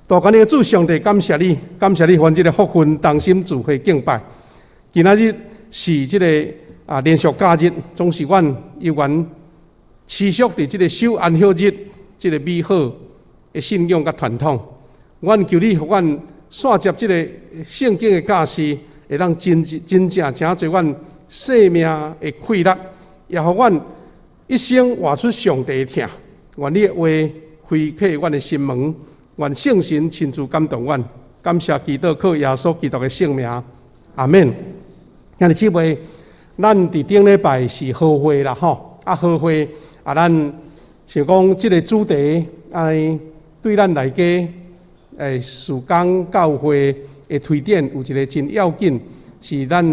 大權的主上帝，感謝你，感謝你，予阮這個福分同心聚會敬拜。今仔日是這個連續假日，總是阮猶原持續佇這個守安息日這個美好的信仰佮傳統。阮求你，予阮紲接這個聖經的教示，會當真真正成做阮生命的氣力，也予阮一生活出上帝的疼。願你的話開啟阮的心門，願聖神親自感動阮。感謝祈禱靠耶穌基督的聖名，阿們。兄弟姊妹，咱佇頂禮拜是和會啦，吼啊和會啊，咱想講這個主題，哎，對咱來講，事工教會的推展有一個真要緊，是咱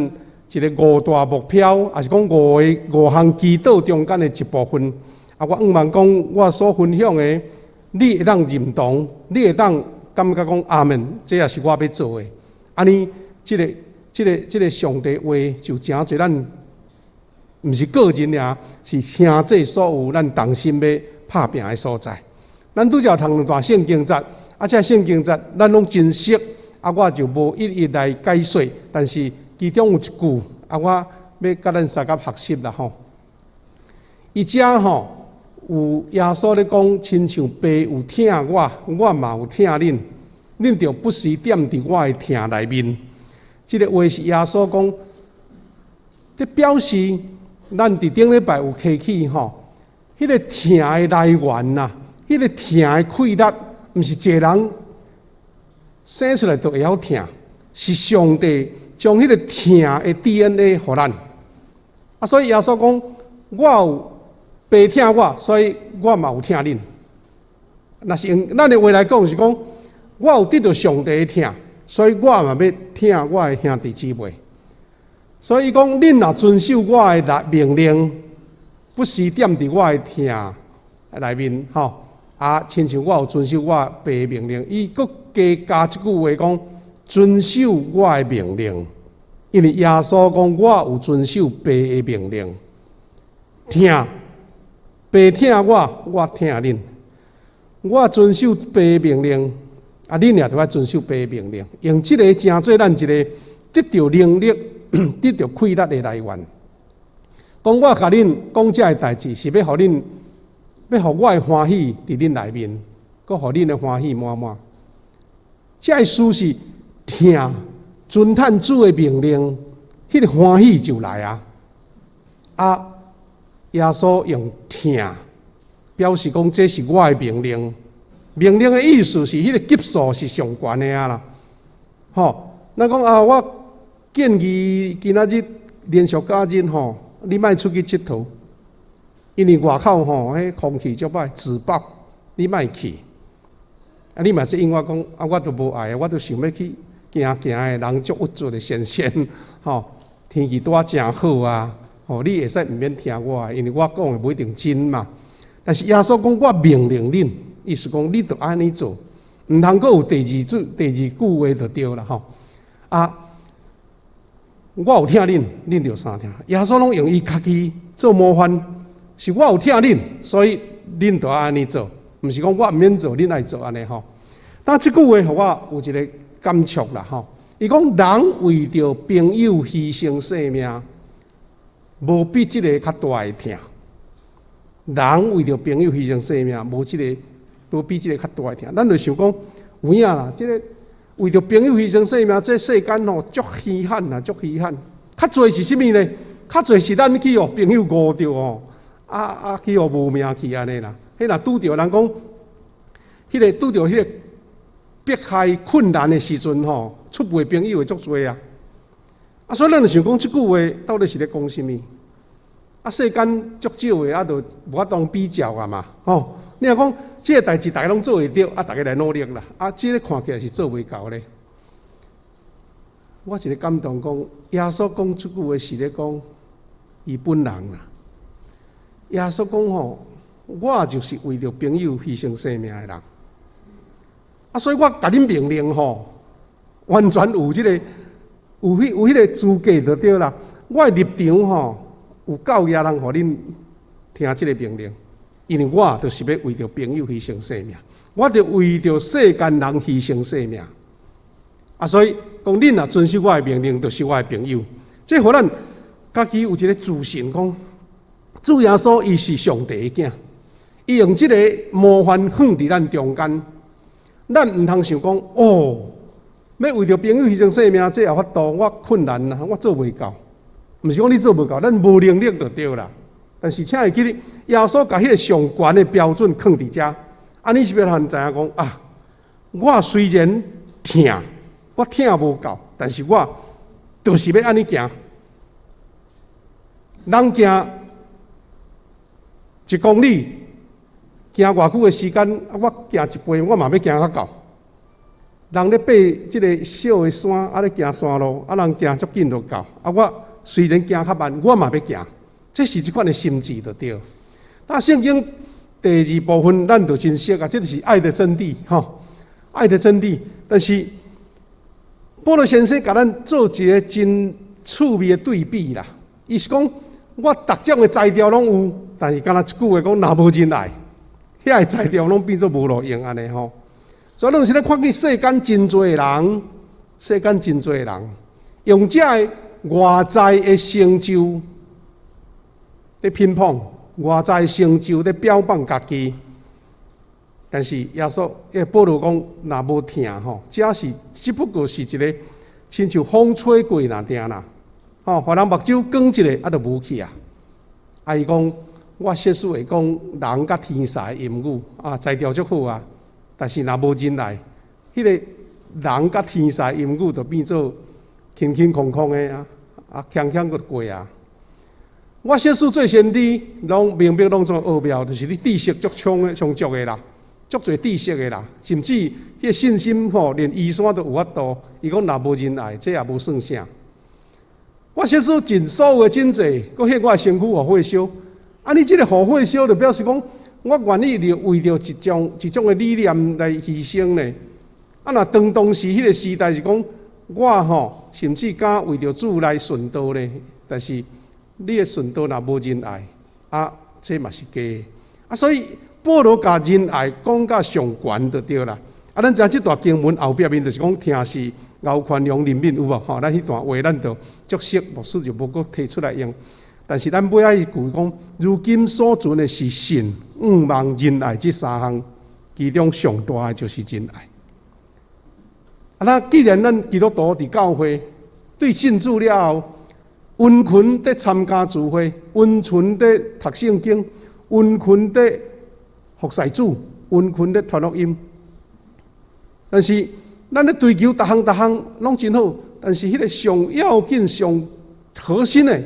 一個五大目標，抑是講五項祈禱中間的一部分。啊，我向望講，我所分享的，你會當認同，你會當感覺講阿們，這也是我欲做的。按呢，這個上帝話就成做咱，毋是個人爾，是成做所有咱同心欲拍拚的所在。咱拄才讀兩段聖經節，啊，這聖經節咱攏真熟，啊，我就無一一來解說。但是其中有一句，啊，我欲佮咱相佮學習啦吼。伊遮吼有耶穌咧講，親像爸有疼我，我嘛有疼恁，恁著不時踮佇我的疼內面。這個話是耶穌講，這表示咱佇頂禮拜有提起吼，彼個疼的來源呐，彼個疼的氣力，毋是一個人生出來就會曉疼，是上帝將彼個疼的 DNA 予咱。啊，所以耶穌講，我有爸疼我，所以我嘛有疼恁。若是用咱的話來講，是講我有得著上帝的疼，所以我嘛欲疼我的兄弟姊妹。所以講，恁若遵守我的命令，不時踮佇我的疼內面，吼啊，親像我有遵守我爸的命令，伊閣加加一句話講，遵守我的命令，因為耶穌講我有遵守爸的命令，疼爸疼我，我疼恁，我遵守爸的命令，啊，恁也著愛遵守爸的命令，用這個成做咱一個得著能力、得著氣力的來源。講我共恁講這个代誌，是欲予恁，欲予我的歡喜佇恁內面，閣予恁的歡喜滿滿。這个事是疼遵趁主的命令，彼個歡喜就來啊！啊，耶穌用疼表示講這是我的命令。命令的意思是彼個級數是上懸的啊啦。吼，咱講啊，我建議今仔日連續假日吼，你莫出去𨑨迌，因為外口吼，彼空氣足歹，自爆，你莫去。啊，你嘛是應我講，啊，我都無愛，我都想欲去行行的，人足鬱卒的閒閒，吼，天氣拄仔誠好啊，吼，你會使毋免聽我的，因為我講的無一定真嘛。但是耶穌講，我命令恁，意思講你著按呢做，毋通閣有第二句、第二句話就對啦，吼。啊，我有疼恁，恁著相疼。耶穌攏用伊家己做模範，是我有疼恁，所以恁著按呢做，毋是講我毋免做，恁愛做按呢吼。那這句話予我有一個感觸啦吼。伊講人為著朋友犧牲性命，無比這個較大的疼。人為著朋友犧牲性命，無這個無比這個較大的疼。咱就想講有影啦，這個為著朋友犧牲性命，這世間吼足稀罕啦，足稀罕。較濟是啥物呢？較濟是咱去予朋友誤著吼，啊啊去予無命去按呢啦。彼若拄著人講，彼個拄著彼個迫害困難的時陣吼，出賣朋友的足濟啊。啊，所以咱就想講，這句話到底是咧講啥物？啊，世間足少的啊，就無法當比較啊嘛，吼。你若講這個代誌，逐家攏做會著，啊，逐家來努力啦。啊，這個看起來是做袂到咧。我一個感動講，耶穌講這句話是咧講伊本人啦。耶穌講吼，我就是為著朋友犧牲性命的人。啊，所以我共恁命令吼，完全有這個有彼有彼個資格就對啦。我的立場吼，有夠額通予恁聽這個命令，因為我就是欲為著朋友犧牲性命。我著為著世間人犧牲性命。啊，所以講恁若遵守我的命令，就是我的朋友。這予咱家己有一個自信，講主耶穌伊是上帝的囝，伊用這個模範放佇咱中間，咱毋通想講哦，欲為著朋友犧牲性命，這也法度，我困難啊，我做袂到。毋是講你做無到，咱無能力就對啦。但是請會記得，耶穌共彼個上懸的標準囥佇遮，按呢是欲予咱知影講啊，我雖然疼，我疼無夠，但是我就是欲按呢行。人行1公里，行偌久的時間，啊，我行一倍，我嘛欲行較到。人咧爬這个小的山，啊咧行山路，啊人行足緊就到。啊，我雖然行較慢，我嘛欲行。這是這款的心志就對。那聖經第二部分，咱就真熟啊，這就是愛的真諦，吼，愛的真諦。但是保羅先生共咱做一个真趣味的對比啦。伊是講，我逐種的才調攏有，但是敢若一句話講，若無仁愛，遐个才調攏變做無路用按呢吼。所以咱有時咧看見世間真濟人，世間真濟人用這个外在的成就咧評判，外在成就咧標榜家己。但是耶穌，保羅講，若無疼吼，這是只不過是一个親像風吹過爾爾啦，吼，予人目睭光一下，啊，就無去啊。啊，伊講，我說實話講，人佮天使的言語啊，才調足好啊。但是若無仁愛，彼个人佮天使言語就變做輕輕空空的啊，啊，輕輕閣過啊。我說書做先知，攏明白攏總奧妙，就是你知識足充的、充足的啦，足濟知識的啦，甚至彼个信心吼，連移山都有法度。伊講若無仁愛，這也無算啥。我說書盡所有的真濟，閣獻我的身軀予火燒。啊，你這个予火燒，就表示講，我願意著為著一種一種的理念來犧牲呢。啊，若當當時彼个時代是講，我吼甚至敢為著主來殉道呢。但是你的殉道若無仁愛，啊，這嘛是假的。啊，所以保羅共仁愛講甲上懸就對啦。啊，咱知影這段經文後壁面就是講疼是熬寬容憐憫有無？吼，咱彼段話咱就足熟，牧師就無閣提出來用。但是咱尾仔一句講，如今所存的是信、向望、仁愛這三項，其中上大的就是仁愛。啊，那既然咱基督徒佇教會對信主了後，殷勤佇參加聚會，殷勤佇讀聖經，殷勤佇服侍主，殷勤佇傳福音。但是咱咧追求逐項逐項攏真好，但是彼个上要緊、上核心的、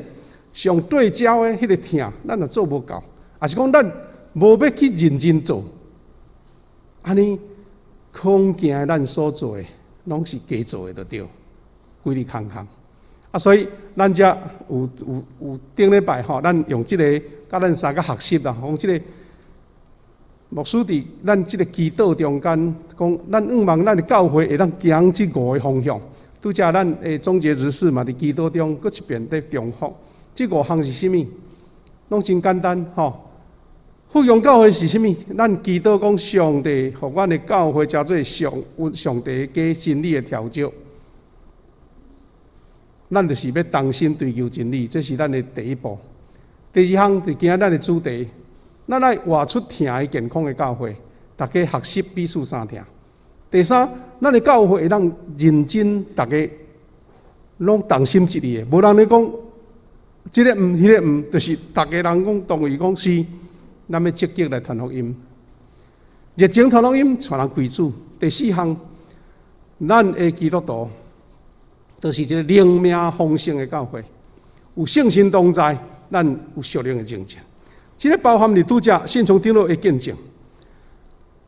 上對焦的彼个疼，咱若做無夠，抑是講咱無欲去認真做，按呢恐驚咱所做的攏是假做的，就對，規日空空。啊，所以咱遮有有有頂禮拜吼，咱用這个佮咱三个學習啦，講這个牧師佇咱這个祈禱中間講，咱向望咱的教會會當行這五个方向。拄才咱的總結執事嘛，佇祈禱中閣一遍佇重複，這五項是啥物？攏真簡單吼。復興教會是啥物？咱祈禱講上帝，予阮的教會成做上上帝的家真理的調酒。咱就是欲同心追求真理，這是咱的第一步。第二項就行咱的主題，咱愛活出疼的健康的教會，大家學習彼此相疼。第三，咱的教會會當認真，大家攏同心一意的，無人咧講這个毋，彼个毋，就是逐个人講同意講是，咱欲積極來傳福音，熱情傳福音，帶人歸主。第四項，咱的基督徒就是一个靈命豐盛的教會，有聖神同在，咱有屬靈的認證。這个包含佇拄才信從長老的見證。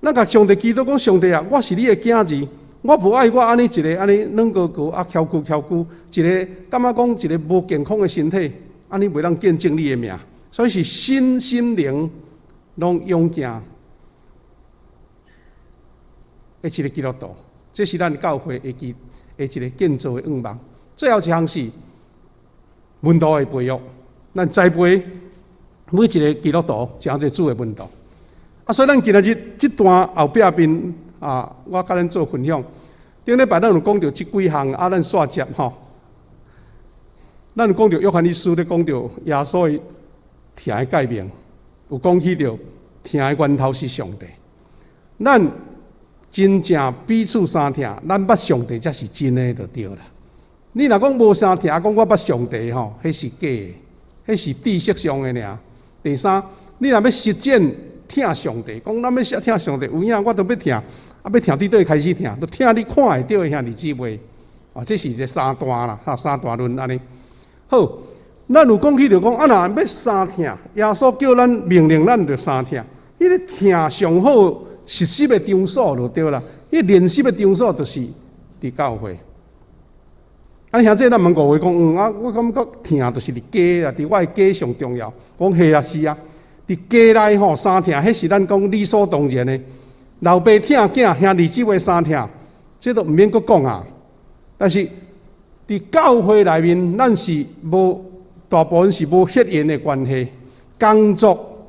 咱共上帝祈禱講，上帝啊，我是你的囝兒，我無愛我按呢一个按呢軟膏膏啊，翘曲翘曲，一个感覺講一个無健康的身體，按呢袂當見證你的名。所以是身心靈攏勇健的一个基督徒，這是咱教會的基的一个建造的願望。最後一項是門徒的培育，咱栽培每一个基督徒成做主的門徒。啊，所以咱今仔日這段後壁邊啊，我佮恁做分享。頂禮拜咱有講著這幾項，啊，咱煞接吼。咱有講著約翰一書咧講著耶穌的疼的誡命，有講起著疼的源頭是上帝。咱真正彼此相疼，咱捌上帝才是真的就對啦。你若講無相疼，講我捌上帝吼，彼是假的，彼是知識上的爾。第三，你若欲實踐疼上帝，講咱欲疼上帝，有影我都欲疼，啊，欲疼佇佗開始疼，就疼你看會著的兄弟姊妹。啊，這是一個三段啦，哈，三段論按呢。好，咱有講起著講，啊，若欲相疼，耶穌叫咱命令咱著相疼，彼個疼上好實習的場所就對啦，彼個練習的場所就是佇教會。啊，兄弟，咱毋誤會講，嗯啊，我感覺疼就是佇家啊，佇我的家上重要。講係啊，是啊，佇家內吼相疼，彼是咱講理所當然的。老爸疼囝，兄弟姊妹相疼，這都毋免閣講啊。但是佇教會內面，咱是無大部分是無血緣的關係，工作、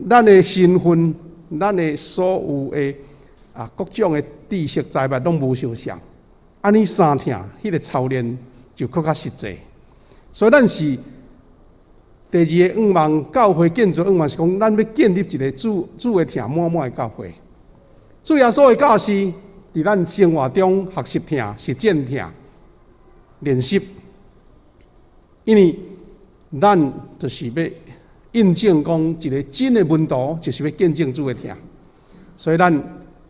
咱的身份、咱的所有的啊各種的知識財物攏無相像。按呢相疼，彼個操練就閣較實際。所以咱是第二个願望，教會建造願望是講，咱欲建立一個主主的疼滿滿的教會。主耶穌的教示，佇咱生活中學習疼、實踐疼、練習。因為咱就是欲印證講，一個真的門徒就是欲見證主的疼。所以咱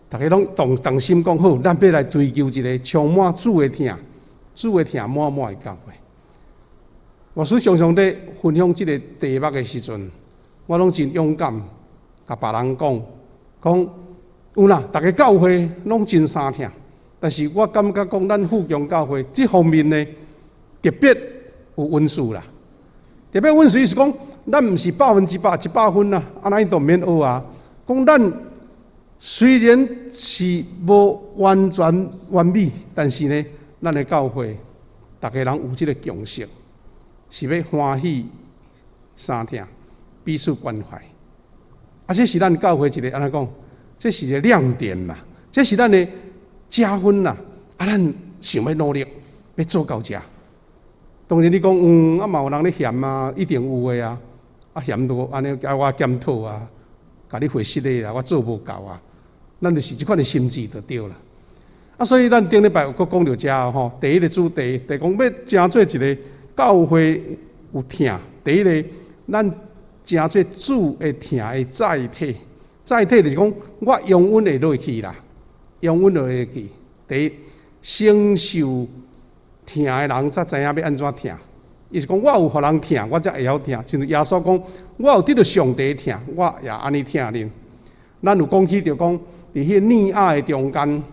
逐家攏同同心講好，咱欲來追求一個充滿主的疼、主的疼滿滿的教會。牧師常常佇分享這個題目的時陣，我攏真勇敢，共別人講，講有啦，逐个教會攏真相疼，但是我感覺講咱富強教會這方面呢，特別有恩賜啦。特別恩賜是講，咱毋是100%100分啦，按呢都毋免學啊。講咱雖然是無完全完美，但是呢，咱的教會逐个人有這個共識，是欲歡喜相疼，彼此關懷。啊，這是咱教會一個按怎講？這是一個亮點嘛，這是咱的加分啦。啊，咱想欲努力，欲做到遮。當然你講，嗯，啊嘛有人咧嫌啊，一定有的啊。啊嫌著按呢共我檢討啊，共你回失禮啦，我做無夠啊。咱就是這款的心志就對啦。啊，所以咱頂禮拜有閣講著遮吼，第一个主題，就講欲成做一个教會有疼。第一个，咱成做主的疼的載體，載體就是講我永遠會落去啦，永遠會落去。第一，承受疼的人才知影欲按怎疼。伊是講我有予人疼，我才會曉疼。親像耶穌講，我有得著上帝疼，我也按呢疼恁。咱有講起著講，佇彼個膩壓的中間，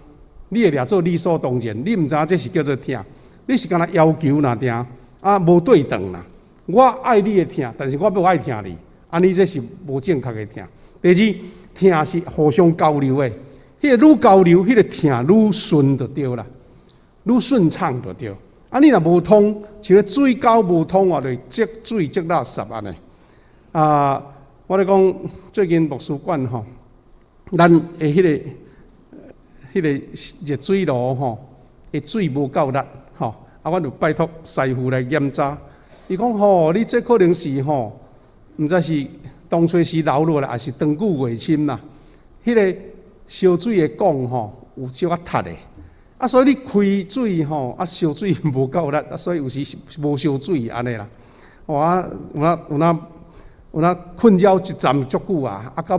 你會掠做理所當然，你毋知影這是叫做疼，你是干焦要求爾爾，啊無對等啦。我愛你的疼，但是我無愛疼你，按呢這是無正確的疼。第二，疼是互相交流的，彼個愈交流，彼個疼愈順就對啦，愈順暢就對。啊，你若無通，像水溝無通哦，就積水積垃圾按呢。啊，我咧講最近牧師館吼，咱的彼個熱水爐吼，的水無夠力吼，啊，阮有拜託師傅來檢查。伊講吼，你這可能是吼，毋知是當初時留落來，抑是長久月深啦。彼個燒水的管吼，有小可塌的，啊，所以你開水吼，啊，燒水無夠力，啊，所以有時無燒水按呢啦。哇，有影有影有影困擾一陣足久啊，啊，到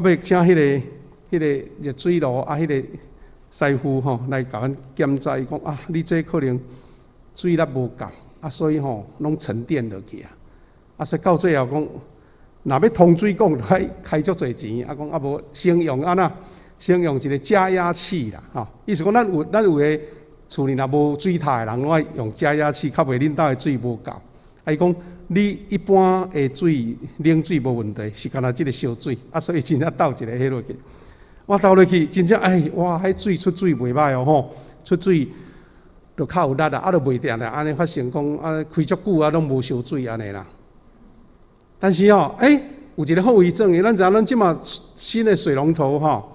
尾請彼個熱水爐啊，彼個師傅吼來共阮檢查，伊講啊，你這可能水力無夠。啊，所以吼，攏沉澱落去啊！啊，所以到最後講，若欲通水管，就愛開足濟錢。啊，講啊無先用按怎？先用一個加壓器啦，吼！意思講，咱有的厝裡若無水塔的人，攏愛用加壓器，較袂恁兜的水無夠。啊，伊講你一般的水冷水無問題，是干焦這個燒水。啊，所以真正倒一個彼落去，我倒落去，真正哎，哇！彼水出水袂䆀哦吼，出水。就較有力啦，啊，就袂定定按呢發生講啊，開足久啊，攏無燒水按呢啦。但是哦，欸，有一个後遺症的。咱知影咱這馬新的水龍頭吼，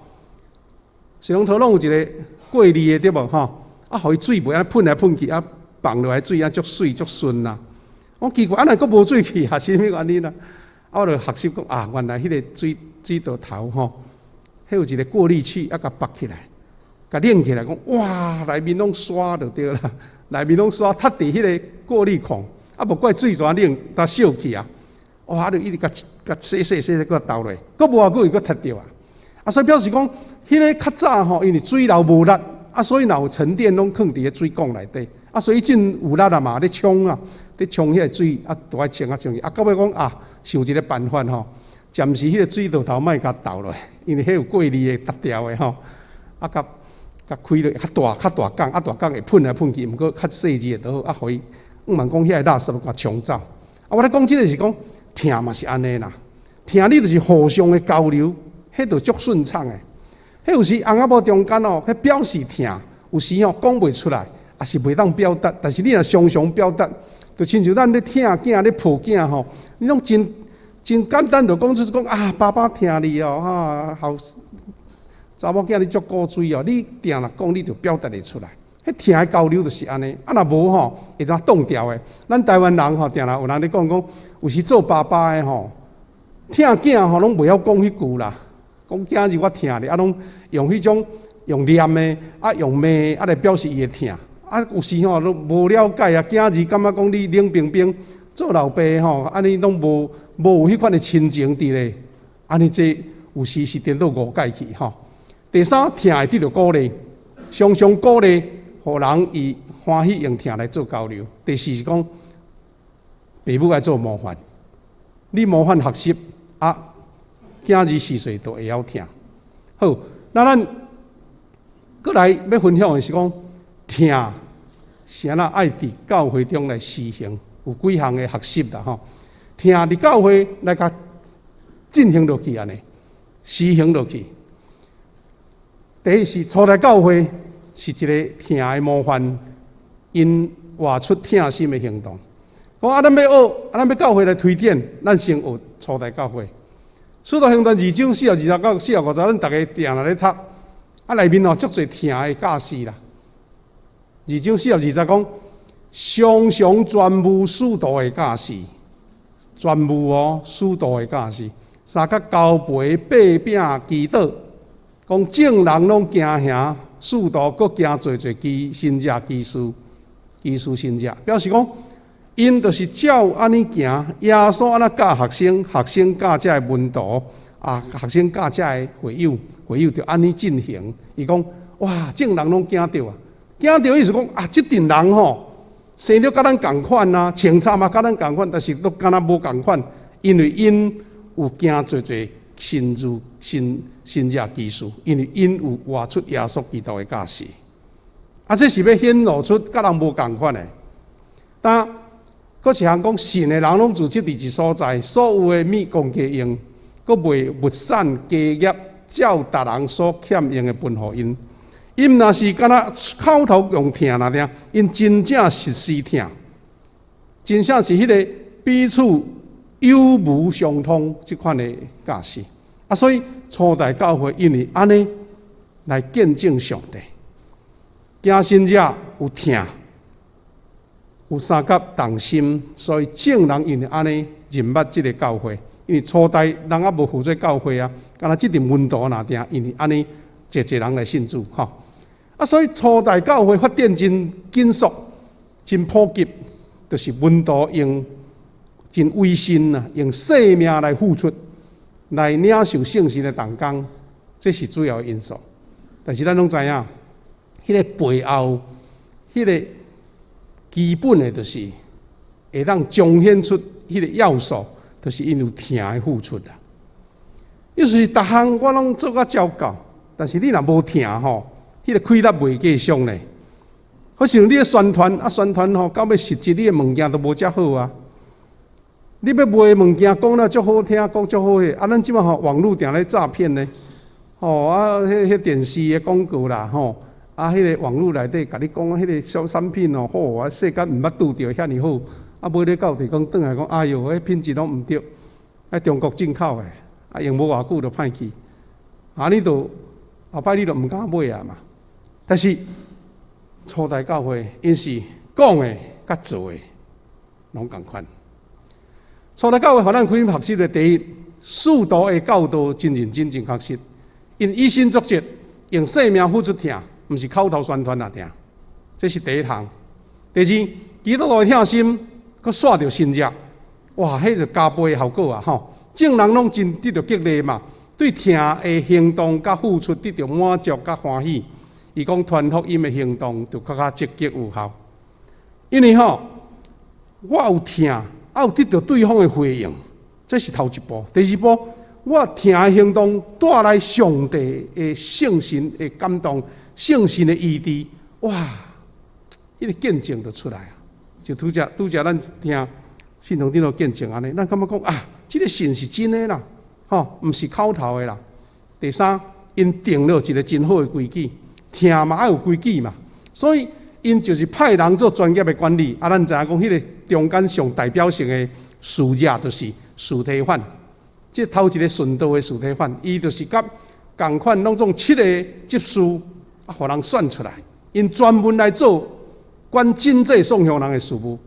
水龍頭攏有一個過濾的對無吼？啊，予伊水袂按呢噴來噴去，啊，放落來水啊，足媠足順啦。我奇怪，啊，若閣無水去，啊，是啥物原因啊？啊，我就學習講啊，原來彼個水道頭吼，彼有一個過濾器，啊，共縛起來，共連起來，講哇，內面攏沙就對啦，內面攏沙，塞佇彼個過濾孔，啊，無怪水怎冷，它燒去啊！哇，啊，就一直共共洗洗洗洗，閣倒落，閣無偌久又閣塞著啊！啊，所以表示講，彼個較早吼，因為水流無力，啊，所以若有沉澱攏囥佇个水管內底，啊，所以真有力啊嘛，咧沖啊，咧沖彼個水，啊，都愛清啊清去，啊，到尾講啊，想一個辦法吼，暫時彼個水道頭莫共倒落，因為彼有過濾的搭掉的吼，啊，共共開落較大較大管，啊，大管會噴來噴去，毋過較細緻的就好，啊，予伊毋茫講遐个垃圾共沖走。啊，我咧講這個是講疼嘛是按呢啦，疼你就是互相的交流，彼就足順暢的。彼有時翁仔某中間哦，彼表示疼，有時吼講袂出來，也是袂當表達。但是你若常常表達，就親像咱咧疼囝咧抱囝吼，你攏真真簡單就講出講啊，爸爸疼你哦，哈，好，查某囝你足古錐哦，你定若講你就表達會出來。彼疼的交流就是按呢，啊若無吼，會怎擋掉的？咱台灣人吼，定若有人咧講講，有時做爸爸的吼，疼囝吼，攏袂曉講彼句啦。講囝兒我疼你，啊，攏用彼種用念的，啊用罵啊來表示伊的疼。啊，有時吼攏無了解啊，囝兒感覺講你冷冰冰，做老爸吼，按呢攏無有彼款的親情佇咧，按呢這有時是顛倒誤解去吼。第三，疼會得著鼓勵，常常鼓勵，予人伊歡喜用疼來做交流。第四是講，爸母愛做模範，你模範學習啊，囝兒序細就會曉疼。好，那咱閣來欲分享的是講，疼是按怎愛佇教會中來實行，有幾項的學習啦吼。疼佇教會來共進行落去按呢，實行落去。第一是初代教會是一个疼的模範，𪜶活出疼心的行動。講啊，咱欲學，啊，咱欲教會來推展，咱先學初代教會。使徒行傳二章四十二節到45節，咱逐家定定咧讀，啊，內面哦足濟疼的教示啦。二章四十二節講，常常專務使徒的教示，專務哦，使徒的教示，相佮交杯擘餅祈禱，講眾人攏驚嚇，使徒閣加濟濟奇神跡奇事，奇事神跡，表示講，𪜶就是照按呢行，耶穌按怎教學生，學生教遮个門徒，啊，學生教遮个會友，會友就按呢進行。伊講，哇，眾人攏驚著啊！驚著意思講啊，這陣人吼，生著佮咱仝款啊，穿插嘛佮咱仝款，但是都敢若無仝款，因為𪜶有行濟濟神蹟神神跡奇事，因為𪜶有活出耶穌基督的教示。啊，這是欲顯露出佮人無仝款的。但閣一項講信的人攏聚集佇一所在，所有的物共家用，閣賣物產家業，照逐人所欠用的分予𪜶。𪜶若是敢若口頭用疼爾爾，𪜶真正實施疼，真正是彼个彼此有無相通這款的教示。啊，所以初代教會因為按呢來見證上帝，行神跡有疼，有相佮同心，所以眾人因為按呢認捌這个教會，因為初代人猶無號做教會啊，敢若這陣門徒爾爾，因為按呢濟濟人來信主吼。啊，所以初代教會發展真緊速、真普及，就是門徒用真委身啊，用生命來付出，來領受聖神的同工，這是主要因素。但是咱攏知影，彼个背後，彼个基本的，就是會當彰顯出彼个要素，就是𪜶有疼的付出啦。有時逐項我攏做甲照夠，但是你若無疼吼，彼个氣力袂繼續咧。好像你咧宣傳啊，宣傳吼，到尾實質你的物件都無遮好啊。你欲賣物件，講了足好聽，講足好的，啊，咱這馬吼網路定咧詐騙呢，吼啊，彼電視的廣告啦，吼，啊，彼個網路內底共你講彼個小產品哦，好啊，世間毋捌拄著遐爾好，啊，買咧到地講轉來講，哎喲，彼品質攏毋對，喺中國進口的，啊用無偌久就歹去，啊你就後擺你就毋敢買啊嘛。但是初代教會𪜶是講的佮做的攏仝款。初代教會予咱開學習的第一，使徒的教導真認真真確實，𪜶以身作則，用生命付出疼，毋是口頭宣傳也疼，這是第一項。第二，基督徒的疼心，閣煞著神跡，哇，彼就加倍的效果啊！吼，眾人攏真得著激勵嘛，對疼的行動佮付出得著滿足佮歡喜。伊講傳福音的行動就較較積極有效，因為吼，我有疼，啊有得著對方的回應，這是頭一步。第二步，我疼的行動帶來上帝的聖神的感動，聖神的醫治，哇！彼個見證就出來啊！就拄才拄才咱聽信堂頂頭見證按呢，咱感覺講啊，這個信是真的啦，吼，毋是口頭的啦。第三，𪜶定了一個真好的規矩，疼嘛愛有規矩嘛，所以𪜶就是派人做專業的管理。啊，咱知影講，彼個中間上代表性的使者就是司提反，這頭一個殉道的司提反，伊就是佮仝款攏總七個執事啊，予人選出來，𪜶專門來做管賑濟送鄉人的事務。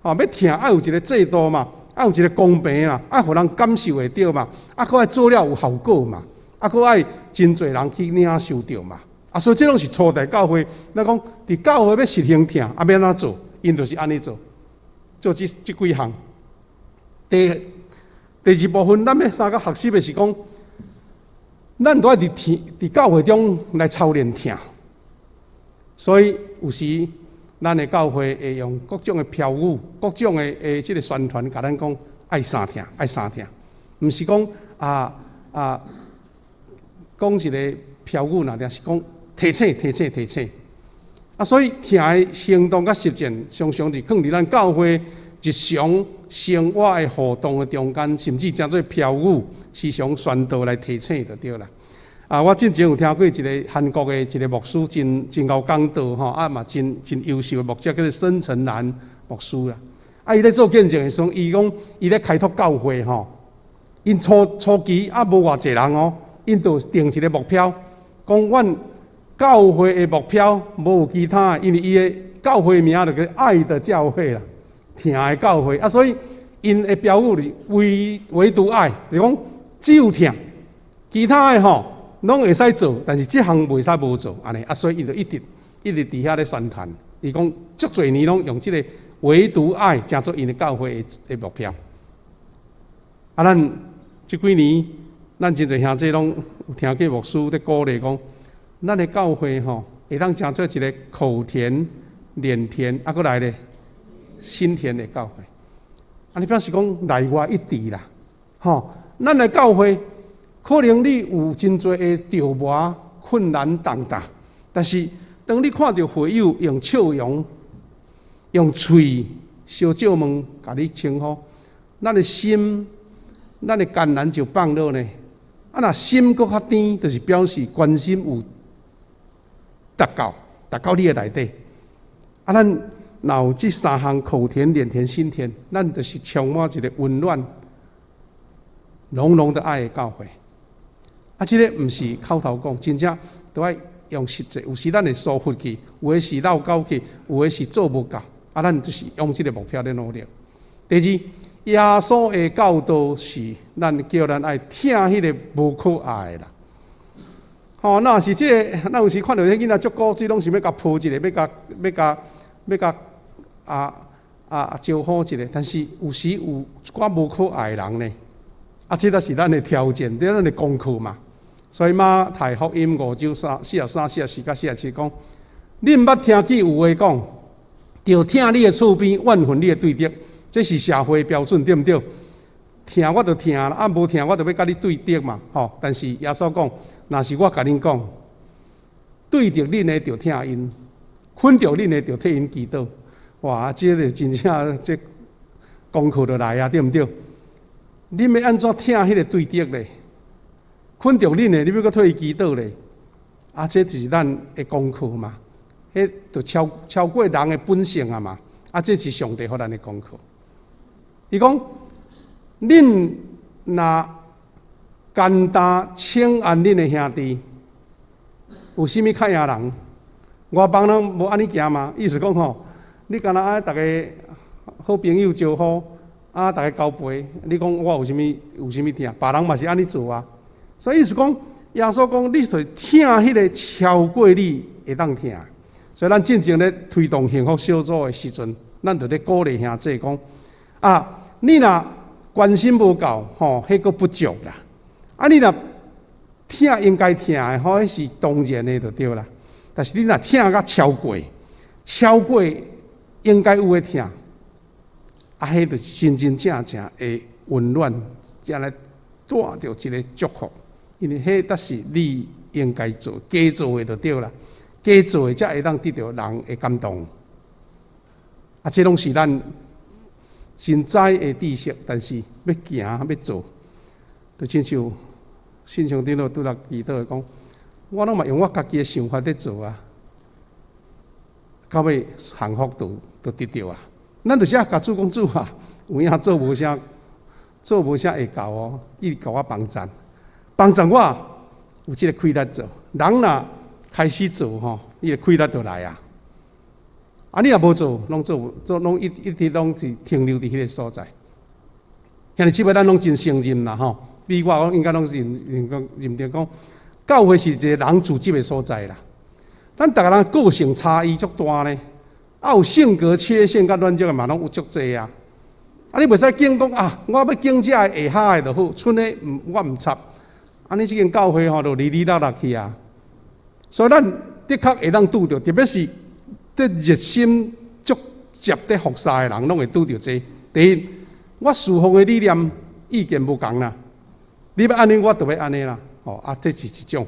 吼，欲疼愛有一個制度嘛，愛有一個公平啦，愛予人感受會著嘛，啊，閣愛做了有效果嘛，啊，閣愛真濟人去領受著嘛。啊，所以這攏是初代教會。咱講佇教會欲實行疼，啊，欲按怎做？𪜶就是按呢做，做這這幾項。第第二部分，咱欲相共學習的是講，咱都愛佇疼佇教會中來操練疼。所以有時咱的教會會用各種的標語、各種的的這个宣傳，共咱講愛相疼，愛相疼，毋是講啊啊講一個標語，爾爾是講提醒、提醒、提醒。啊，所以疼的行動佮實踐，常常是囥佇咱教會日常生活的互動的中間，甚至成做標語，時常宣導來提醒就對啦。啊，我進前有聽過一个韓國的一个牧師，真真𠢕講道吼，啊嘛真真優秀的牧者，叫做孫成蘭牧師啦。啊，伊咧做見證的時陣，伊講伊咧開拓教會吼，𪜶初初期啊無偌濟人哦，𪜶就定一个目標，講阮教會的目標無有其他的，因為伊的教會名就叫愛的教會啦，疼的教會啊，所以𪜶的標語是唯唯獨愛，就是講只有疼，其他的吼攏會使做，但是這項袂使無做，按呢啊，所以伊就一直一直佇遐咧宣傳。伊講足濟年攏用這个唯獨愛，成做𪜶的教會的目標。啊，咱這幾年，咱真濟兄弟攏有聽過牧師咧鼓勵講，咱的教會吼會當成做一个口甜、臉甜，啊，閣來咧心甜的教會。啊，你表示講內外一致啦，吼，咱的教會。可能你有真濟的著磨、困難重擔，但是當你看著會友用笑容、用喙相借問，共你稱呼，咱的心、咱的艱難就放落呢。啊，若心閣較甜，就是表示關心有達到，達到你的內底。啊，咱若有這三項口甜、臉甜、心甜，咱就是充滿一个溫暖、濃濃的愛的教會。啊，這个毋是口頭講，真正都愛用實際。有時咱會疏忽去，有的是落狗去，有的是做無夠。啊，咱就是用這个目標咧努力。第二，耶穌的教導是咱叫咱愛疼彼个無可愛的啦。吼，若是這个，咱有時看著彼囡仔足古錐，攏想欲共抱一下，欲共欲共欲共啊啊招呼一下。但是有時有一寡無可愛的人呢，啊，這才是咱的挑戰，這咱的功課嘛。所以馬太福音五章三四十三、44佮47講，恁捌聽見有話講，著疼你的厝邊，怨恨你的對敵，這是社會標準，對毋對？疼我就疼啦，啊無疼我就欲佮你對敵嘛，吼。但是耶穌講，若是我共恁講，對著恁的著疼𪜶，困著恁的著替𪜶祈禱。哇，這个真正這功課就來啊，對毋對？恁欲按怎疼彼个對敵咧？困著恁的，你欲閣替伊祈禱咧？啊，這就是咱的功課嘛。彼就超超過人的本性啊嘛。啊，這是上帝予咱的功課。伊講，恁若簡單請安恁的兄弟，有啥物較贏人？外邦人無按呢行嘛？意思講吼，你敢若愛逐家好朋友招呼，啊，逐家交陪，你講我有啥物有啥物疼？別人嘛是按呢做啊。所以意思講，耶穌講，你著疼彼个超過你會當疼。所以咱進前咧推動幸福小組的時陣，咱就咧鼓勵兄弟講，啊，你若關心無夠，吼，彼閣不足啦。啊，你若疼應該疼的，吼，彼是當然的就對啦。但是你若疼甲超過，超過應該有的疼，啊，彼就真真正正會溫暖，才來帶著一个祝福。因為彼才是你應該做、加做的就對啦。加做的才會當得著人的感動。啊，這攏是咱真知的知識，但是欲行欲做，就親像信長長老拄才祈禱講，我攏嘛用我家己的想法佇做啊，到尾幸福就得著啊。咱就是愛共主講，主啊，有影做無啥，做無啥會到哦，伊共我幫贊，幫贊我有這个氣力做。人若開始做吼，伊的氣力就來啊。啊，你若無做，攏做做攏一一直攏是停留佇彼个所在。兄弟姊妹，咱攏真承認啦吼，比我應該攏認認講認定講，教會是一个人組織的所在啦。咱逐个人個性差異足大呢，啊有性格缺陷佮軟弱的嘛攏有足濟啊。啊，你袂使揀講啊，我欲揀遮的下下的就好，賰的毋我毋插。按呢這間教會吼就離離落落去啊。所以咱的確會當拄著，特別是佇熱心足接佇服侍的人，攏會拄著這個。第一，我侍奉的理念意見無仝啦，你欲按呢，我就欲按呢啦。哦，啊，這是一種。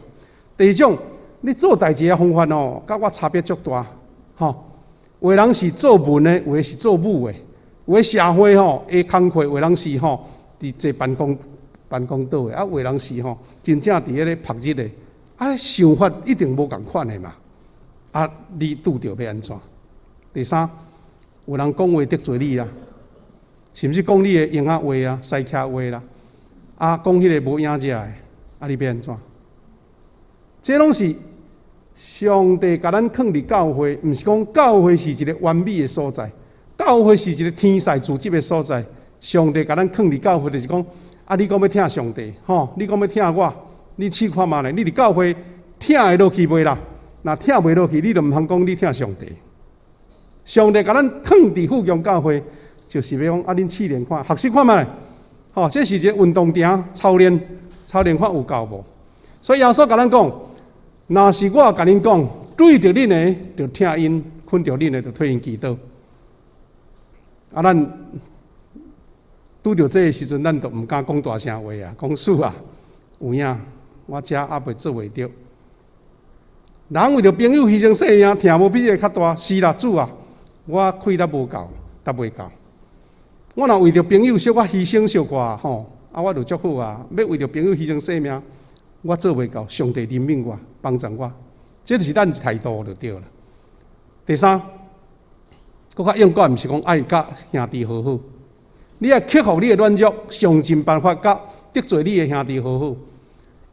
第二種，你做代誌的方法哦，佮我差別足大，吼。有的人是做文的，有的是做武的。有的社會吼的工課，有的人是吼佇坐辦公桌的，啊，有的人是吼真正佇彼个曝日的，啊，想法一定無仝款的嘛。啊，你拄著欲按怎？第三，有人講話得罪你啦，甚至講你的閒仔話啊、西徛話啦，啊，講彼个無影食的，啊，你欲按怎？這攏是上帝共咱囥佇教會，毋是講教會是一个完美的所在，教會是一个天使組織的所在。上帝共咱囥佇教會，就是講，啊，你講欲疼上帝，吼，你講欲疼我，你試看覓咧？你佇教會疼會落去袂啦？若疼袂落去，你就毋通講你疼上帝。上帝共咱囥佇富強教會，就是欲講啊，恁試練看，學習看覓咧？吼，這是一個運動場，操練，操練看有夠無？所以耶穌共咱講，若是我共恁講，對著恁的，就疼𪜶；困著恁的，就替𪜶祈禱。啊，咱拄著這个時陣，咱就毋敢講大聲話啊，講主啊，有影，我遮猶未做袂著。人為著朋友犧牲性命，疼無比這個較大。是啦，主啊，我氣力無夠，達袂到。我若為著朋友小可犧牲小可吼，啊，我就足好啊。欲為著朋友犧牲性命，我做袂到。上帝憐憫我，幫助我，這就是咱態度就對啦。第三，閣較勇敢，毋是講愛佮兄弟和好，你愛克服你的軟弱，想盡辦法佮得罪你的兄弟和好，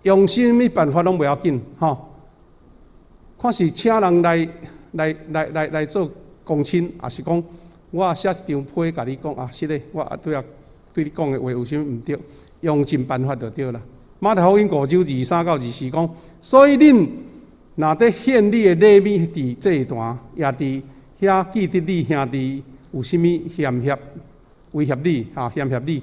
用啥物辦法攏袂要緊，吼。看是請人來做公親，抑是講我寫一張批共你講啊，是咧，我對啊對你講的話有啥物毋對，用盡辦法就對啦。馬太福音5章23到24講，所以恁若佇獻你的禮物佇祭壇，也佇遐記得你兄弟有啥物嫌嫌威脅你，哈嫌嫌你，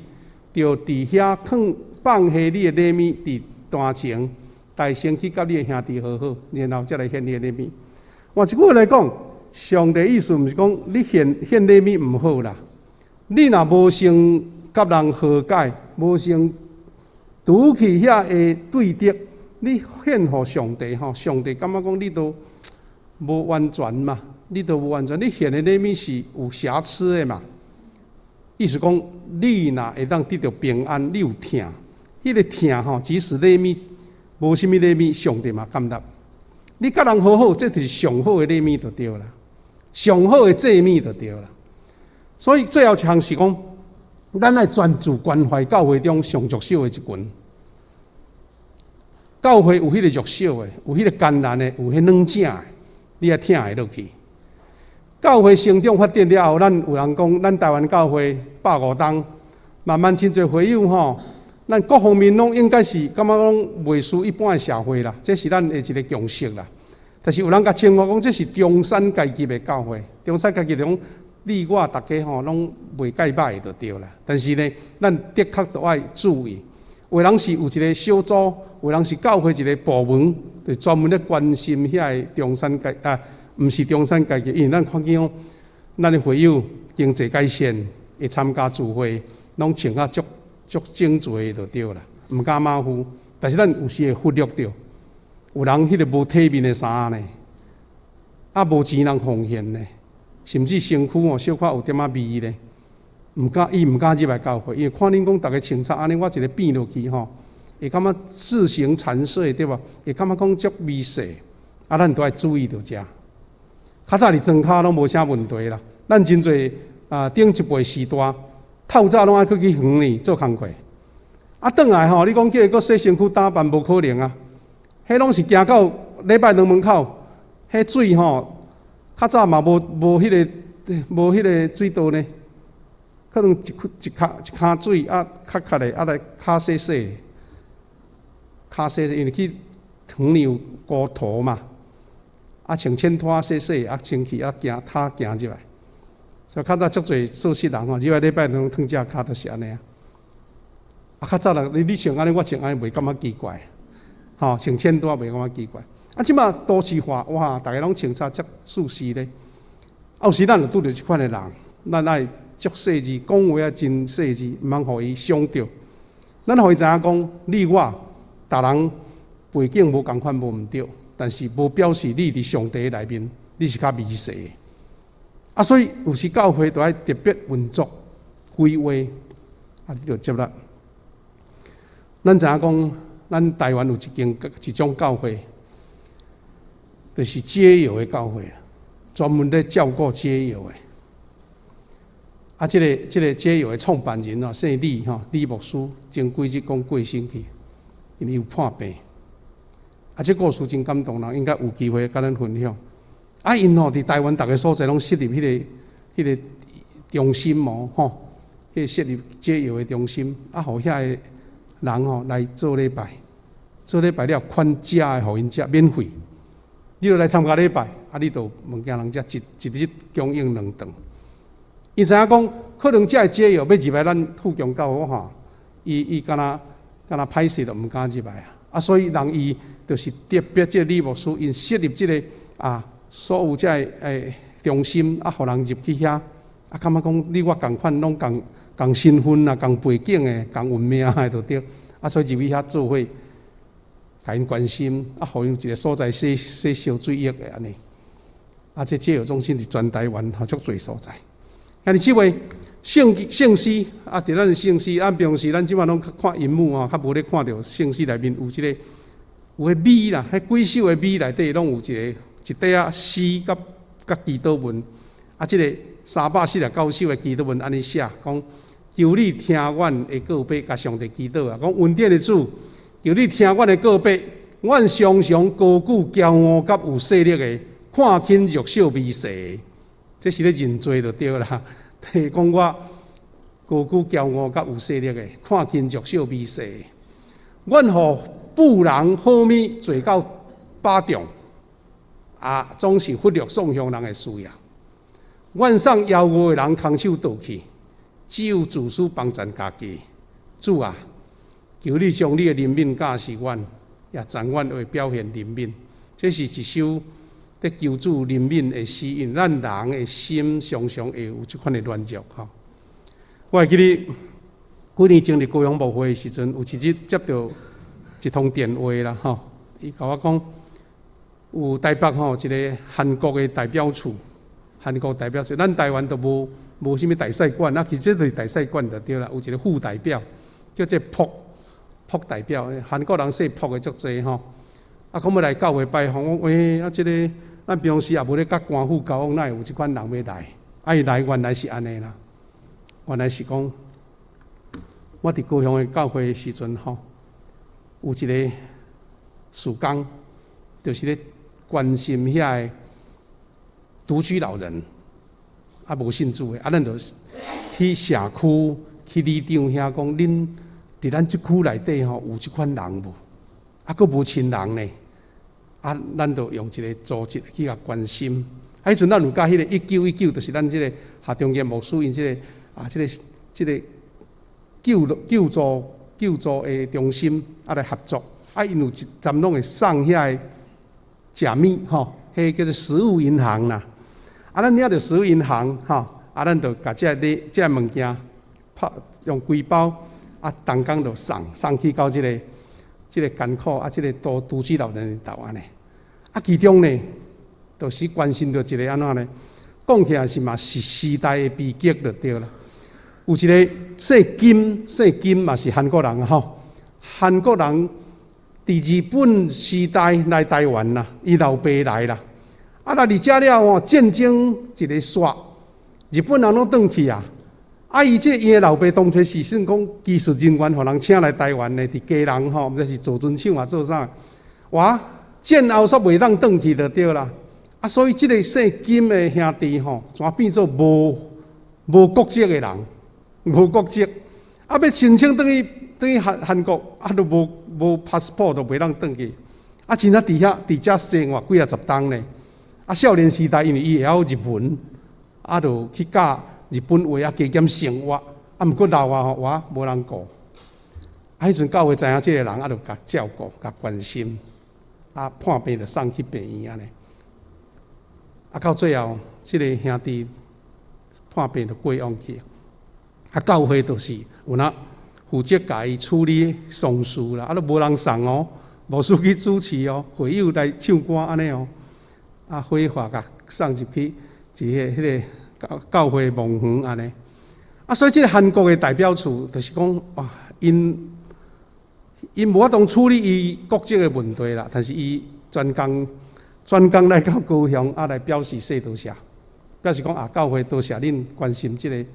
就佇遐囥放下你的禮物佇壇前，代先去佮你的兄弟和好，然後才來獻你的禮物。換一句話來講，上帝意思毋是講你獻獻禮物毋好啦，你若無先佮人和解，無先除去遐个對敵，你獻予上帝吼，上帝感覺講你都無完全嘛，你都無完全，你獻的禮物是有瑕疵的嘛。意思講，你若會當得著平安，你有疼，彼個疼吼，即使禮物無啥物禮物，上帝嘛感覺。你佮人和好，這就是上好的禮物就對啦，上好的祭物就對啦。所以最後一項是講，咱愛專注關懷教會中上弱小的一群。教會有彼個弱小的，有彼個艱難的，有彼軟正的，你愛疼會落去。教會成長發展了後，咱有人講，咱台灣教會150冬，慢慢真濟會友吼，咱各方面攏應該是感覺講袂輸一般的社會啦，這是咱的一個共識啦。但是有人共稱呼講，這是中產階級的教會，中產階級講你我逐家吼攏袂蓋䆀就對啦。但是呢，咱的確著愛注意，有人是有一個小組，有人是教會一個部門，就專門咧關心遐个中產階啊，毋是中產階級，因為咱看見講，咱的會友經濟改善，會參加聚會，攏穿甲足足整齊就對啦，毋敢馬虎。但是咱有時會忽略著，有人彼個無體面的衫呢，啊無錢通奉獻呢，甚至身軀哦小可有點仔味咧，毋敢伊毋敢入來教會，因為看恁講逐家穿插按呢，我一个變落去吼，會感覺自行殘碎對無？會感覺講足微細，啊，咱都愛注意著遮。較早佇莊跤攏無啥問題啦，咱真濟啊頂一輩時代，透早攏愛閣去園裡做工課。啊，轉來吼，你講叫伊閣洗身軀打扮，無可能啊！彼攏是行到禮拜堂門口，彼水吼，較早嘛無彼個水道呢，可能一一跤一跤水啊，較較的啊來跤洗洗，跤洗洗，因為去園裡有菇塗嘛，啊穿淺拖洗洗啊清氣啊行跤行入來，所以較早足濟素食人吼，入來禮拜堂褪隻跤就是按呢啊。啊，較早人你穿按呢，我穿按呢袂感覺奇怪，吼，穿淺拖袂感覺奇怪。啊，這馬都市化，哇，逐家攏穿插遮舒適咧。啊，有時咱就拄著這款的人，咱愛足細緻，講話愛真細緻，毋通予伊傷著。咱予伊知影講，你我逐人背景無仝款，無毋對，但是無表示你佇上帝內面你是較微細的。啊，所以有時教會著愛特別運作規劃，啊，你就接啦。咱知影講，咱台灣有一間一種教會，就是街友的教會，專門咧照顧街友的。啊，這個街友的創辦人哦，姓李吼，李牧師，前幾日講過身去，因為有破病。啊，這故事真感動人，應該有機會共咱分享。啊，𪜶吼佇台灣逐个所在攏設立彼個中心哦，吼，彼个設立街友的中心，啊，予遐个人吼來做禮拜，做禮拜了款食的予𪜶食，免費。你著來參加禮拜，啊，你著有物件通食，一一日供應兩頓。伊知影講，可能這个街友欲入來咱富強教會吼，伊敢若歹勢，就毋敢入來啊。啊，所以人伊就是特別這個李牧師，𪜶設立這个啊，所有這个中心啊，予人入去遐，啊，感覺講你我仝款，攏仝仝身份啊，仝背景的，仝運命的就對。啊，所以入去遐做伙，共𪜶關心，啊，予𪜶有一個所在洗洗燒水浴的按呢。啊，這街友中心佇全台灣吼足濟所在。啊，你這位聖詩啊，佇咱的聖詩，按平常時咱這馬攏看螢幕吼，較無咧看著聖詩內面有這個有彼米啦，彼幾首的米內底攏有一個一塊仔詩佮祈禱文。啊，這個349首的祈禱文按呢寫，講求你聽阮的告白，共上帝祈禱啊，講恩典的主，求你聽阮的告白，阮常常高舉驕傲佮有勢力的，看輕弱小微細的，這是咧認罪就對啦。講我高舉驕傲佮有勢力的，看輕弱小微細的，阮予富人好物坐到饱中，啊，總是忽略喪鄉人的需要。阮送枵餓的人空手倒去，只有自私幫贊家己。主啊，求你將你的憐憫教示阮，也讚阮會表現憐憫。這是一首佇求主憐憫的詩，因咱人的心常常會有這款的軟弱吼。我會記得幾年前佇高雄牧會的時陣，有一日接著一通電話啦吼，伊共我講有台北吼一个韓國的代表處，韓國代表處，咱台灣都無啥物大使館，啊，其實這就是大使館就對啦，有一個副代表叫做朴朴代表，韓國人姓朴的足濟吼。啊，講欲來教會拜訪，我喂，啊，這个咱平常時也無咧佮官府交往，哪會有這款人欲來？啊，伊來原來是按呢啦，原來是講我佇高雄的教會時陣吼，有一个事工，就是咧關心遐个獨居老人，啊無信主的，啊咱就去社區去里長遐講，恁佇咱這區內底吼有這款人無？啊，閣無親人呢？啊，咱就用一个組織去共關心。啊，彼陣咱有佮彼个1919，就是咱這个夏中間牧師𪜶這个啊，這個救助的中心啊來合作。啊，𪜶有一站攏會送遐个食物吼，彼个叫做食物銀行啦。啊，咱領著食物銀行吼，啊，咱就共這个這个物件拍用幾包，啊，同工就送去到這個艱苦啊，這个獨居老人𪜶兜按呢。啊，其中呢，就是關心著一个按怎呢？講起來是嘛是時代的悲劇就對啦。有一个姓金，姓金嘛是韓國人吼，韓國人佇日本時代來台灣啦，伊老爸來啦。啊，來佇遮了吼，戰爭一个煞，日本人攏轉去啊。啊，伊這伊的老爸當初是算講技術人員，予人請來台灣的，佇基隆吼，毋知是做船廠抑做啥。哇，戰後煞袂當轉去就對啦。啊，所以這个姓金的兄弟吼，全變做無國籍的人，無國籍。啊，欲申請轉去轉去韓國，啊，都無 passport 都袂當轉去。啊，真正佇遐佇遮生活幾仔十冬呢。啊，少年時代因為伊會曉日文，啊，就去教日本話啊，加減生活。啊，毋過老啊吼，哇，無人顧。啊，彼陣教會知影這个人，啊，就共照顧、共關心。啊，破病就送去病院按呢。啊，到最後，這个兄弟破病就過往去。啊，教會就是有那負責共伊處理喪事啦，啊，都無人送哦，牧師去主持哦，會友來唱歌按呢哦。啊，火化共送入去一个彼个教會墓園按呢。啊，所以這个韓國的代表處就是講，哇，𪜶無法度處理伊國籍的問題啦，但是伊專工來到高雄啊，來表示說多謝，表示講啊，教會多謝恁關心這个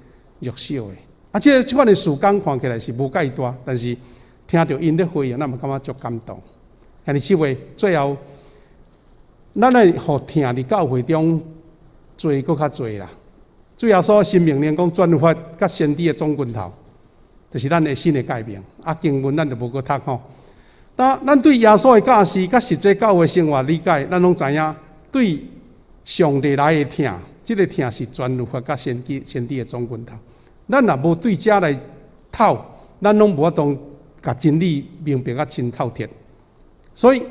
弱小的。啊，這款的事工看起來是無蓋大，但是聽著𪜶咧回應，咱嘛感覺足感動。兄弟姊妹，最後，咱愛予疼佇教會中濟閣較濟啦。主耶穌新命令講，轉發佮先知的總拳頭，就是咱的新的誡命。啊，經文咱就無閣讀吼。但咱對耶穌的教示佮實際教會生活理解，咱攏知影，對上帝來的疼，這个疼是全律法佮先知的總拳頭。咱若無對這來透，咱攏無法度共真理明白甲真透徹。所以，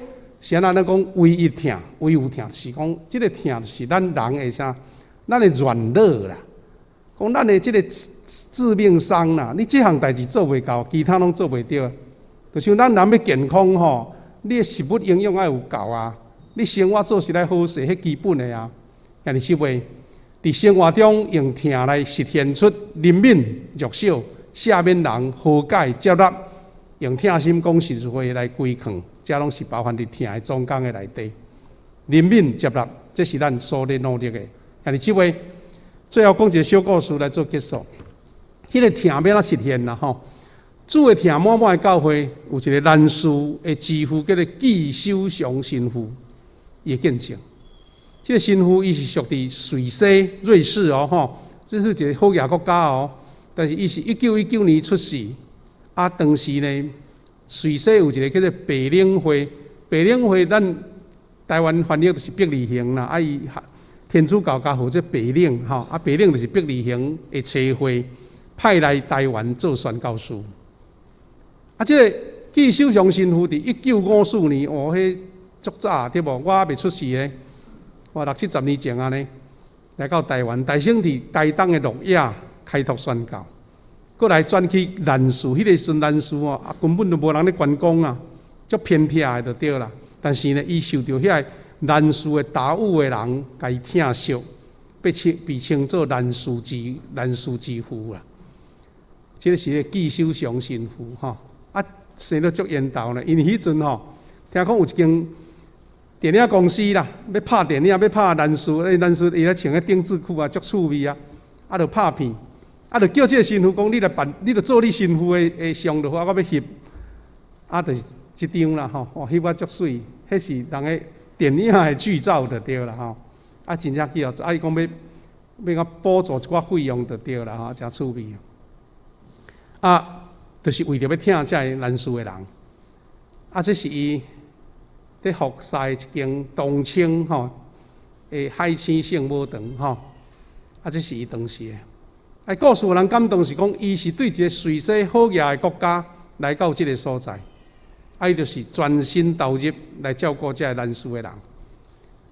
是按怎咱講唯一疼，唯有疼，是講這个疼是咱人的啥？咱的軟弱啦。講咱的這个致命傷啦，你這項代誌做袂到，其他攏做袂著。就像咱人欲健康吼，你的食物營養愛有夠啊，你生活做勢愛好勢，彼基本的啊。兄弟姊妹，佇生活中用疼來實現出憐憫弱小、赦免人、和解、接納，用疼心講實話來規勸，這攏是包含佇疼的總綱的內底。憐憫接納，這是咱所咧努力的。兄弟姊妹，最後講一个小故事來做結束。彼个疼欲按怎實現啦？吼，主的疼滿滿的教會有一个蘭士的之父，叫做紀守常神父，伊的見證。這个神父伊是屬佇瑞士，瑞士哦，吼，這是一个好額國家哦。但是伊是1919年出世，啊，當時呢，瑞士有一个叫做白領會，白領會咱台灣翻譯就是伯利恆啦，啊，伊天主教共號做白領吼，啊，白領就是伯利恆的差會派來台灣做宣教師。啊，這个紀守常神父佇1954年，哦，彼足早對無？我猶未出世咧，我六七十年前按呢，來到台灣，台先佇台東的鹿野開拓宣教，閣來轉去蘭嶼，彼个時陣蘭嶼哦，啊根本就無人咧觀光啊，足偏僻的就對啦。但是呢，伊受著遐個蘭嶼的達悟的人，共伊疼惜，被稱做蘭嶼之父啦。這个是个紀守常神父吼，啊，生得足緣投呢，因為彼陣吼，聽講有一間電影公司啦，欲拍電影，欲拍蘭嶼，蘭嶼伊咧穿个丁字褲啊，足趣味啊，啊，就拍片，啊，就叫這个神父講，你來辦，你就做你神父的像就好，啊，我欲翕，啊，就是這張啦吼，哇，翕啊足媠，彼是人的電影的劇照就對啦吼，啊，真正去予，啊，伊講欲欲共補助一寡費用就對啦吼，誠趣味。啊，就是為著欲疼這个難事的人，啊，這是伊佇服侍一間東涌吼的海星聖母堂吼，啊，這是伊當時的。啊，故事予人感動是講，伊是對一个瑞士好額的國家來到這个所在，啊，伊就是全身投入來照顧這个難事的人。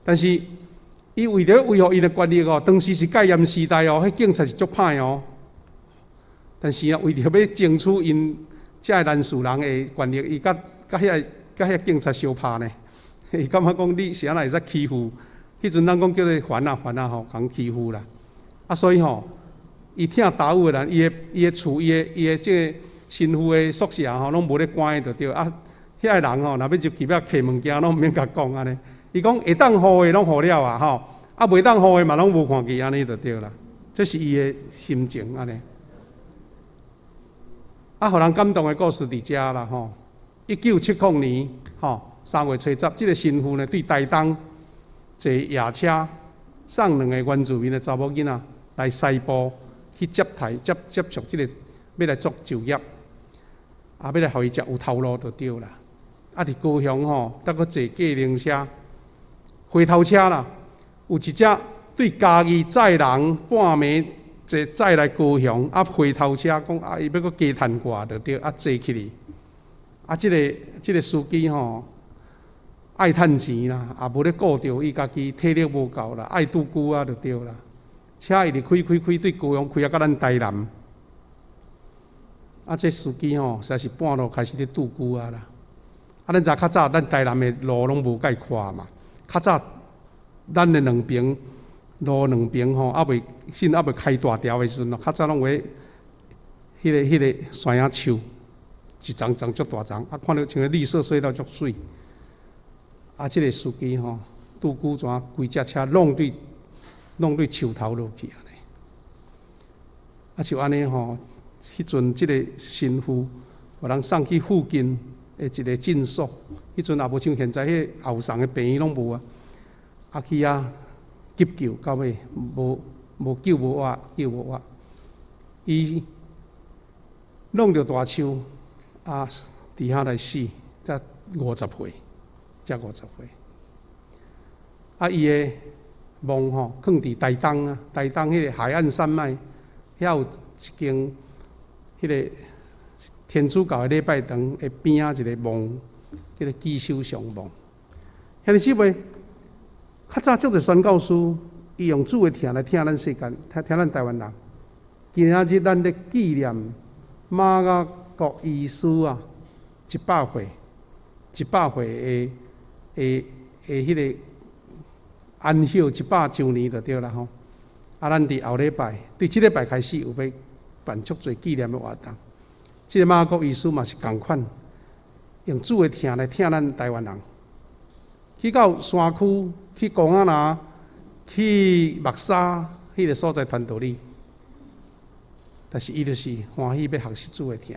但是，伊為著維護伊的權利哦，當時是戒嚴時代哦，彼警察是足歹哦。但是啊，為著欲爭取𪜶這个難事人的權利，伊佮遐警察相拍呢。伊感覺講你是按怎會使欺負？彼陣咱講叫做番仔番仔吼，共欺負啦。啊，所以吼，伊疼達悟的人，伊的厝，伊的這个神父的宿舍吼，攏無咧關的就對。啊，遐个人吼，若欲入去欲提物件，攏毋免共講按呢。伊講會當予的攏予了啊，吼，啊袂當予的嘛攏無看見按呢就對啦。這是伊的心情按呢。啊，予人感動的故事佇遮啦吼。1970年吼3月初十，這个神父呢對台東坐夜車送兩個原住民的查某囡仔來西部去接待接接觸這个欲來做就業，啊，欲來予伊食有頭路就對啦。啊，佇高雄吼，閣閣坐計程車，回頭車啦，有一隻對嘉義載人半暝坐載來高雄，啊，回頭車講啊，伊欲閣加趁寡就對，啊，坐起去，啊，這个司機吼愛趁錢啦，也無咧顧著伊家己體力無夠啦，愛拄久啊就對啦。車一直開開開，對高雄開啊，到咱台南。啊，這司機吼，實在是半路開始咧拄久啊啦。啊，咱知較早咱台南的路攏無蓋寬嘛，較早咱的兩邊路兩邊吼，猶未先猶未開大條的時陣，較早攏有彼个山仔樹，一叢叢足大叢，啊，看著像個綠色隧道足媠。啊，這个司機吼，拄久怎規隻車弄對樹頭落去按呢。啊，就按呢吼，彼陣這个神父，予人送去附近的一个診所，彼陣也無像現在彼個後送的病院攏無啊，啊去遐急救，到尾無救無活，救無活。伊弄著大樹，啊，佇遐來死，才五十歲，才五十歲。啊，伊的墓吼，囥佇台東啊，台東彼個海岸山脈，遐有一間彼個天主教的禮拜堂的邊仔一个墓，叫做寄修上墓。兄弟姊妹，較早足濟宣教師，伊用主的疼來疼咱世間，疼疼咱台灣人。今仔日咱咧紀念瑪雅各醫師啊，100歲，100歲的彼个安息100週年就對啦吼。啊，咱佇後禮拜，對這禮拜開始有欲辦足濟紀念的活動。這个瑪雅各醫師嘛是仝款，用主的疼來疼咱台灣人。去到山區，去公仔拿，去木柵，彼个所在傳道理。但是伊就是歡喜欲學習主的疼。